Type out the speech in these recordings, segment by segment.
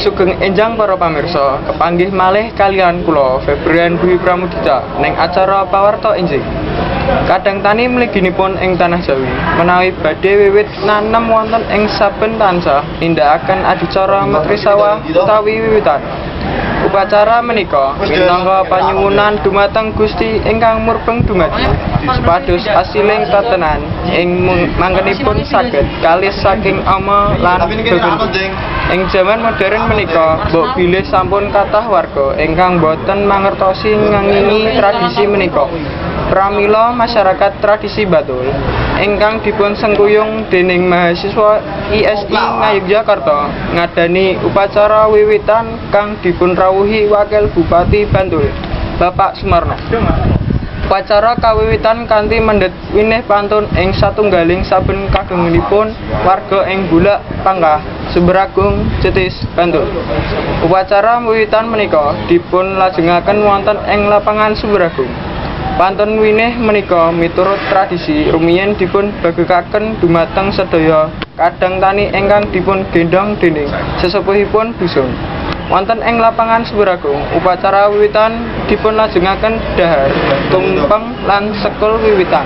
Sugeng enjang para pamirsa, kepanggih malih kaliyan kula Febrian Dwi Pramudita ning acara Pawarta Enjing. Kadang tani mliginipun ing tanah Jawi, menawi badhe wiwit nanem wonten ing saben tansah nindakaken adicara metri sawah utawi wiwitan. Upacara menika minangka panyuwunan dumateng Gusti ingkang murbeng dumadi supados asiling tetenan ing mangkenipun saged kalis saking ama lan bebendi. Ing jaman modern menika, mbok bilih sampun kathah warga ingkang boten mangertosi ngengingi tradisi menika. Pramila masyarakat tradisi Bantul ingkang dipun sengkuyung dening mahasiswa ISI Ngayogyakarta ngadani upacara wiwitan kang dipunrawuhi Wakil Bupati Bantul, Bapak Sumarno. Upacara kawiwitan kanthi mendhet winih pantun ing satunggaling saben kagengenipun warga ing Bulak Pangkah, Sumberagung, Jetis, Bantul. Upacara wiwitan menika dipunlajengaken wonten ing lapangan Sumberagung. Pantun winih menika miturut tradisi rumiyin dipun bagekaken dumateng sedaya kadang tani ingkang dipun gendhong dening sesepuhipun dusun. Wonten ing lapangan Sumberagung, upacara wiwitan dipunlajengaken dhahar tumpeng lan sekul wiwitan.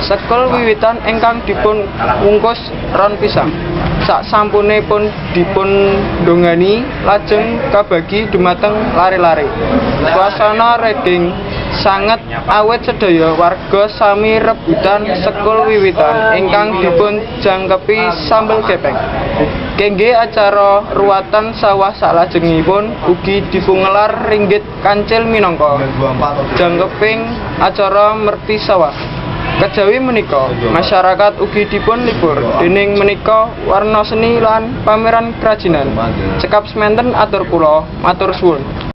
Sekul wiwitan ingkang dipun wungkus ron pisang. Sasampune pun dipundongani lajeng kabagi dumateng lare-lare. Suasana reting sanget awit sedaya warga sami rebutan sekul wiwitan ingkang dipun jangkepi sambel gepeng. Kangge acara ruwatan sawah salajengipun ugi dipungelar ringgit kancil minangka jangkeping acara merti sawah. Kejawi menika, masyarakat ugi dipun libur dening menika warna seni lan pameran kerajinan. Cekap semanten atur kula, matur suwun.